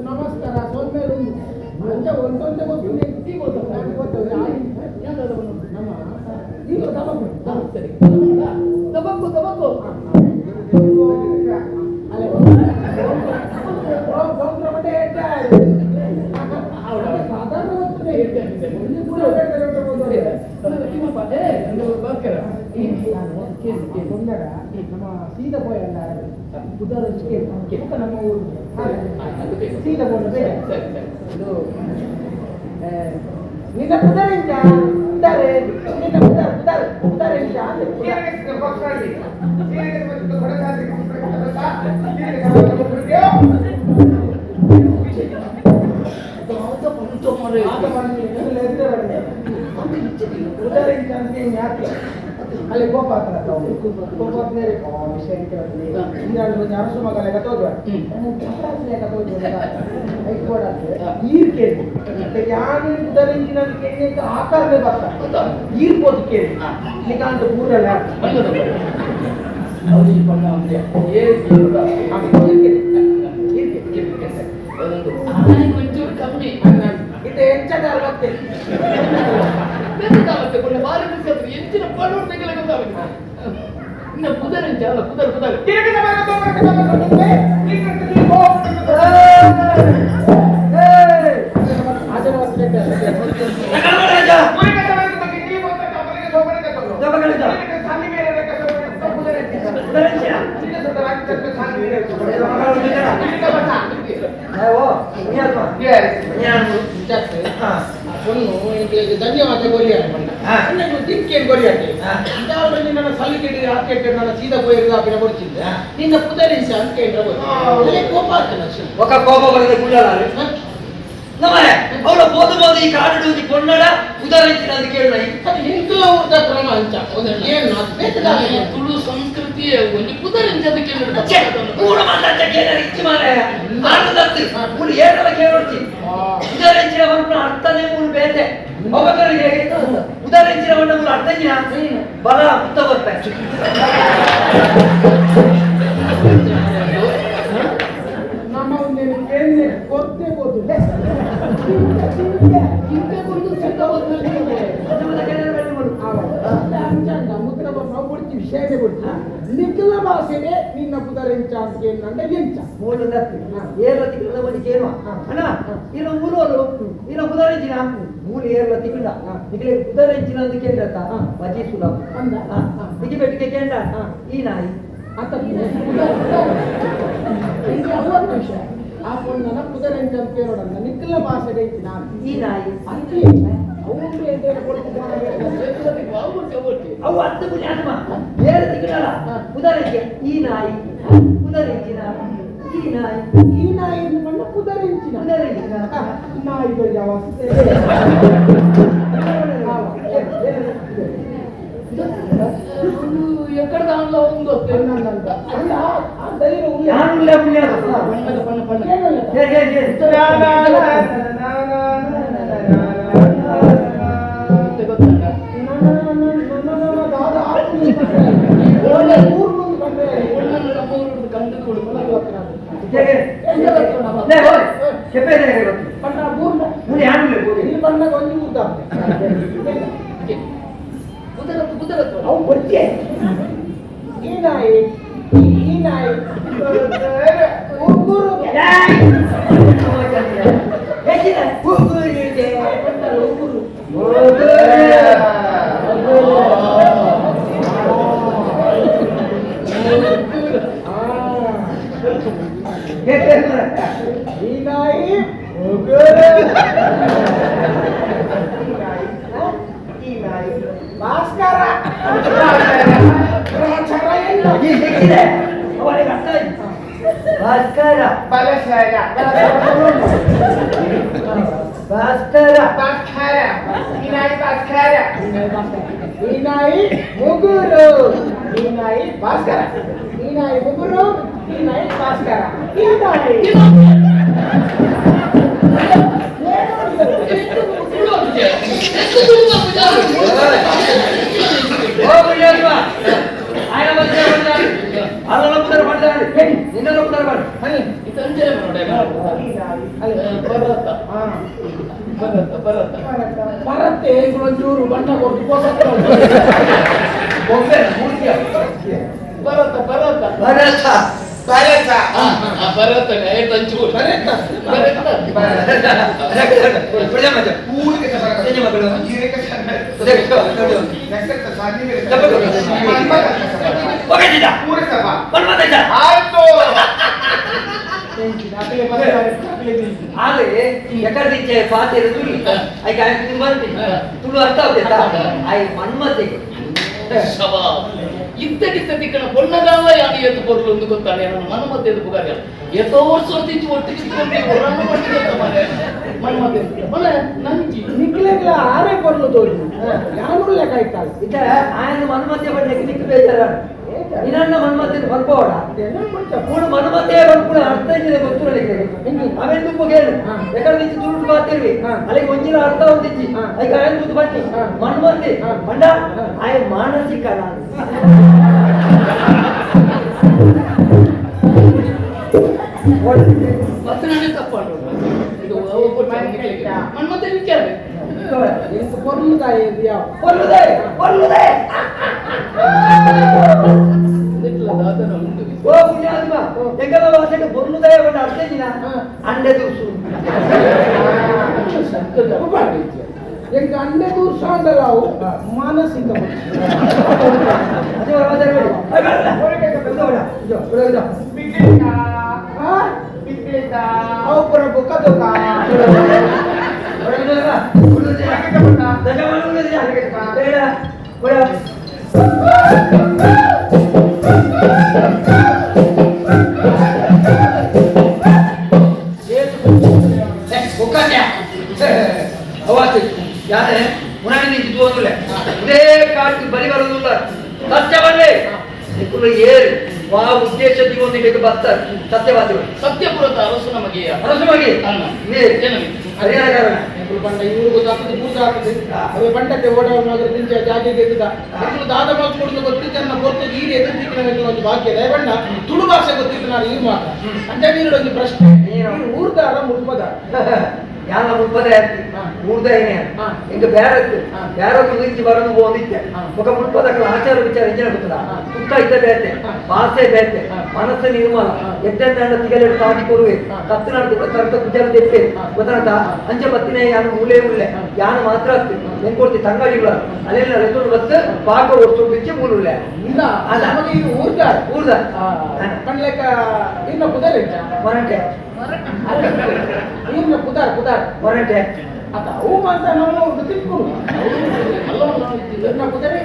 ನಮಸ್ಕಾರ ಸೊನ್ನೆ ಅಂಚ ಒಂದೊಂದೇ ಗೊತ್ತು ನಮ್ಮ ಈಗ ತಬಕ್ಕು ಸರಿ ತಬಕ್ಕು ತಬಕ್ಕು ಸಾಧಾರಣ ನಮ್ಮ ಸೀದಾ ಪೋಯ ನಮ್ಮ ಊರು ಸೀದಾ ನಿನ್ನ ಪುದರಿಂಚ ಉದಾರೆ ನಿನ್ನ ಪುದರ್ ಪುದರ್ ಪುದರಿಂಚ ಅಲ್ಲಿ ಕೋಪ ಕೋಪಾತ್ನೇರೆ ವಿಷಯ ಅರಸು ಮಗ ಲೆಕ್ಕ ತೋಜುವ ಲೆಕ್ಕ ತೋಜುವ ಈರ್ ಕೇಳಿ ಯಾನು ಉದರಿಂಚಿನ ಕೇಳಿ ಆಕಾರನೇ ಬರ್ತ ಈರ್ ಪೋದು ಕೇಳಿ ನಿಕಾಂತ ಊರಲ್ಲ ಕಮ್ಮಿ ಇದು ಹೆಚ್ಚಾದ ಅರವತ್ತೆ ಬಾರಿ ಖುಷಿ ಆಗ್ತದೆ ಎಂಚಿನ ಪಡುವ ಗೊತ್ತಾಗುತ್ತೆ ಇನ್ನು ಪುದರ್ ಅಲ್ಲ ಪುದರ್ ಪುದರ್ ಧನ್ಯವಾದ ನನ್ನ ಸಲ್ಲಿಕೆ ಹಾಕಿ ನನ್ನ ಸೀದಾ ಪೋಯಿರು ಹಾಕಿನ ಕೊಡ್ತಿದ್ದೆ ನಿನ್ನ ಪುದರಿಸಿ ಅಂತ ಕೇಳಿದ್ರೆ ಕೋಪ ಆಗ್ತದೆ ఒక ಕೋಪ ಬರದೆ ಕುಳ್ಳಾರೆ ನಮ್ಮನೆ ಅವಳ ಬೋದು ಬೋದು ಈ ಕಾಡು ಕೊಂಡಡ ಉದರಿಂಚಿನ ಅಂತ ಕೇಳ ಎಂಕಲ ಊಟ ಕ್ರಮ ಅಂಚ ಏನು ತುಳು ಸಂಸ್ಕೃತಿಯ ಒಂದು ಪುದರಿಂಚ ಅಂತ ಕೇಳಿ ಮೂಡ ಮಾತಾಡ್ತ ಕೇಳ ಇಚ್ಚಿ ಮಾರೆ ಆನಂದತ್ತು ಮೂರು ಏನೆಲ್ಲ ಕೇಳೋಡ್ತಿ ಉದರಿಂಚಿನ ಒಂದು ಅರ್ಥನೇ ಮೂರು ಬೇತೆ ಒಬ್ಬರಿಗೆ ಉದರಿಂಚಿನ ಒಂದು ಮೂರು ಅರ್ಥಜಿನ ಬಲ ಮುತ್ತ ಬರ್ತೆ ನಮ್ಮ ಒಂದು ಕೇಂದ್ರ ಕೊತ್ತೆ ಬೋದು ನಿಖಿಲ ಭಾಷೆಗೆ ನಿನ್ನ ಪುದರಿಂಚ ಅಂತ ಕೇಳಿದಂಡ ಎಂಚ ಮೂರು ಏರ್ಲ ತಿಂಗಳ ಒಂದು ಕೇಳುವ ಅಣ್ಣ ಇನ್ನ ಊರೋರು ಇನ್ನ ಪುದರಿಂಚಿನ ಮೂರು ಏರ್ಲ ತಿಂಗಳ ನಿಖಿಲ ಪುದರಿಂಚಿನ ಅಂತ ಕೇಳಿರತ್ತ ಬಜಿ ಸುಲಭ ಅಂದ ನಿಗಿ ಬೆಟ್ಟಿಗೆ ಕೇಂದ್ರ ಈ ನಾಯಿ ಅಂತ ವಿಷಯ ಆ ಪೊಣ್ಣನ ಪುದರಿಂಚ ಅಂತ ಕೇಳೋಣ ನಿಖಿಲ ಭಾಷೆಗೆ ಇತ್ತು ನಾನು ಈ ನಾಯಿ ಅಲ್ಲಿ ಅವನು ಅವು ಹತ್ತು ಪುಣ್ಯ ಆತ್ಮ ಬೇರೆ ತಿಂಗಳಲ್ಲ ಪುದರಿಂಚೆ ಈ ನಾಯಿ ಪುದರಿಂಚಿನ ಈ ನಾಯಿ ಈ ನಾಯಿ ಮಣ್ಣ ಪುದರಿಂಚಿನ ಪುದರಿಂಚಿನ ನಾಯಿ ಯಾವ ಎಕ್ಕಡ దానిలో ఉందో ಯಾರುಲ್ಲ ಪುಣ್ಯ ಅವು ಬರ್ತೀಯ ಈ ನಾಯಿ ಈ ನಾಯಿ ಉಗುರು ಈ ನಾಯಿ ಈ ನಾಯಿ ಭಾಸ್ಕರ ಭಾಸ್ಕರ ಭಾಸ್ಕರ ಭಾಸ್ಕರ ಈ ನಾಯಿ ಭಾಸ್ಕರ ಈ ನಾಯಿ ಮುಗುರು ಈ ನಾಯಿ ಭಾಸ್ಕರ ಈ ನಾಯಿ ಮುಗುರು ಈ ನಾಯಿ ಭಾಸ್ಕರ. ಭರತೆ ಒಂಚೂರು ಬಣ್ಣ ಕೊಟ್ಟು ಭರತ ಭರತ ಭರತ ಭರತ ಭರತ ಭರತ ಆದರೆ ಎಕರ್ದಿಚ್ಚೆ ಪಾತೆರ ತುಳಿ ಐಕ ಆಯ್ ತುಳು ಬಂದಿ ತುಳು ಅರ್ಥ ಆಗುತ್ತಾ ಆಯ್ ಮನ್ಮತೆ ಇತ್ತಗಿತ್ತ ತಿಕ್ಕಣ ಪೊಣ್ಣಗಾಲ ಯಾನು ಏತು ಪೊರ್ಲು ಒಂದು ಗೊತ್ತಾನೆ ಮನ್ಮತೆ ಎಂದು ಪುಗಾರ ಎತ್ತೋ ವರ್ಷ ತಿಂಚು ಒಟ್ಟಿಗೆ ಒರಾನು ಒಟ್ಟಿಗೆ ಮಾರೆ ಮನ್ಮತೆ ಮನೆ ನಂಜಿ ನಿಕ್ಲೆಗ್ಲ ಆರೆ ಪೊರ್ಲು ತೋಜು ಯಾನು ಲೆಕ್ಕ ಆಯ್ತಾಳೆ ಇತ್ತ ಆಯನ ಮನ್ಮತೆ ಬಣ್ಣಕ್ಕೆ ನಿಕ್ಕು ಬೇಜಾರ ನಿನ್ನ ಮನ್ಮತೆ ಬರ್ಬೋಡ ಮೂಡು ಮನ್ಮತೆ ಬರ್ಪುಣ ಅರ್ಥ ಇದೆ ಗೊತ್ತಿರಲಿಕ್ಕೆ ಆಮೇಲೆ ತುಪ್ಪ ಕೇಳು ಯಾಕಂದ್ರೆ ಇಚ್ಚು ತುಳು ಮಾತಿರ್ವಿ ಅಲ್ಲಿಗೆ ಒಂಜಿನ ಅರ್ಥ ಒಂದಿಚ್ಚಿ ಅದಕ್ಕೆ ಆಯನ ಕೂತು ಬನ್ನಿ ಮನ್ಮತೆ ಮಂಡ ಆಯ ಮಾನಸಿಕ ನಾನು ಮನ್ಮತೆ ವಿಚಾರ ಪೊರ್ಲುದಾಯ ಪೊರ್ಲುದಾಯ ಪೊರ್ಲುದಾಯ ಓ ಪುಣ್ಯಾತ್ಮ ಎಂಗಲ ಭಾಷೆಗೆ ಪೊರ್ಲುದಾಯ ಬಣ್ಣ ಅರ್ಥ ದಿನ ಅಂಡೆ ದೂಸು ಎಂಕ ಅಂಡೆ ದೂಸು ಅಂಡಲಾವು ಮಾನಸಿಕ ಸತ್ಯವಾದಿಗಳು ಸತ್ಯಪುರದ ಅರಸು ನಮಗೆ ಅರಸು ನಮಗೆ ಬಂಡಕ್ಕೆ ಓಡಾಡುವ ಜಾಗೆ ದಾದ ಮಲ್ಕೊಂಡು ಗೊತ್ತಿದ್ದನ್ನ ಗೊತ್ತು ನೀರು ಎದುರು ಒಂದು ಭಾಗ್ಯ ದಯಬಣ್ಣ ತುಳು ಭಾಷೆ ಗೊತ್ತಿತ್ತು ನಾನು ಈ ಮಾತ್ರ ಅಂತ ನೀರು ಒಂದು ಪ್ರಶ್ನೆ ಊರ್ದಾರ ಮುಲ್ಪದ ಯಾನ ಮುಲ್ಪದ ಊರ್ದ ಏನೇ ಹಿಂಗ ಬೇರೆ ಬೇರೆ ಕುದಿಂಚಿ ಬರೋದು ಹೋಗಿದ್ದೆ ఒక ಮುಲ್ಪದಕ್ಕಲ ಆಚಾರ ವಿಚಾರ ಇಂಜಿನ ಗೊತ್ತದ ಸುತ್ತ ಇದ್ದ ಬೇತೆ ಭಾಷೆ ಬೇತೆ ಮನಸ್ಸು ನಿರ್ಮಲ ಎದ್ದೆಂದ ತಿಗಲೆಡು ತಾದಿ ಕೊರುವೆ ಕತ್ತು ನಡೆದು ತರ್ತ ಕುಜಲ ದೆಪ್ಪೆ ಗೊತ್ತನತ ಅಂಚೆ ಬತ್ತಿನ ಯಾನು ಮೂಲೆ ಉಳ್ಳೆ ಯಾನು ಮಾತ್ರ ಹೆಂಗ್ ಕೊಡ್ತಿ ತಂಗಡಿಗಳ ಅಲ್ಲೆಲ್ಲ ರೆತೊಂಡು ಬತ್ತು ಪಾಕ ಒಡ್ಸು ಬಿಚ್ಚಿ ಮೂಲೆ ಇಲ್ಲ ನಮಗೆ ಈ ಊರ್ದಾರ ಊರ್ದ ಕಣ್ಲೆಕ್ಕ ಇನ್ನ ಕುದರ್ ಮೊರಂಟೆ ಇನ್ನ ಕುದಾರ್ ಕುದಾರ್ ಮೊರಂಟೆ ಅತ ಅವು ಮಾತ್ರ ನಾವು ತಿಳ್ಕೊಂಡು ಇನ್ನ ಕುದರೆ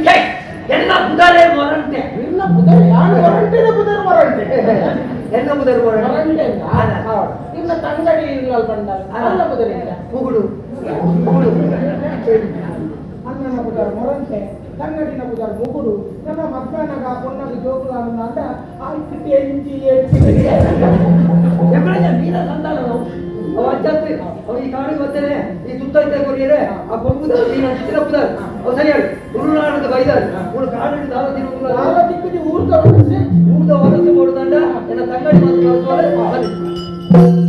ಎನ್ನ ಕುದರೆ ಮೊರಂಟೆ ಇನ್ನ ಕುದರೆ ಯಾರು ಮೊರಂಟೆನ ಕುದರೆ ಮೊರಂಟೆ ಎನ್ನ ಕುದರೆ ಮೊರಂಟೆ ಇನ್ನ ತಂಗಡಿ ಇಲ್ಲ ಬಂಡ ಅಲ್ಲ ಕುದರೆ ಇಲ್ಲ ಮುಗುಡು ಮುಗುಡು ಅಣ್ಣನ ಕುದಾರ್ ಮೊರಂಟೆ ತಂಗಡಿನ ಕುದಾರ್ ಮುಗುಡು ನನ್ನ ಮಕ್ಕಳನಾಗ ಪೊನ್ನಗ ಜೋಗುಲ ಅಂದ ಆಯ್ತು ಎಂಜಿ ಎಕ್ಕಡೆ ಮೀನ ಸಂತಾನ ಅವ ಅಜ್ಜಾತ್ರಿ ಅವ ಈ ಕಾಡಿಗೆ ಬರ್ತಾನೆ ಈ ತುತ್ತ ಇದ್ದ ಕೊರಿಯರೆ ಆ ಕೊಂಬುದಾರ ನೀನು ಚಿತ್ರ ಪುದಾರ್ ಅವ ಸರಿಯಾಗಿ ತುಳುನಾಡದ ಬೈದಾರ್ ಮೂರು ಕಾಡಿಗೆ ದಾವ ತಿರುಗುಲ್ಲ ದಾವ ತಿಕ್ಕಿ ಊರ್ದ ವರಸೆ ಊರ್ದ ವರಸೆ ಕೊಡುದಂಡ ನನ್ನ ತಂಗಡಿ ಮಾತು ಕಳಿಸುವಳೆ.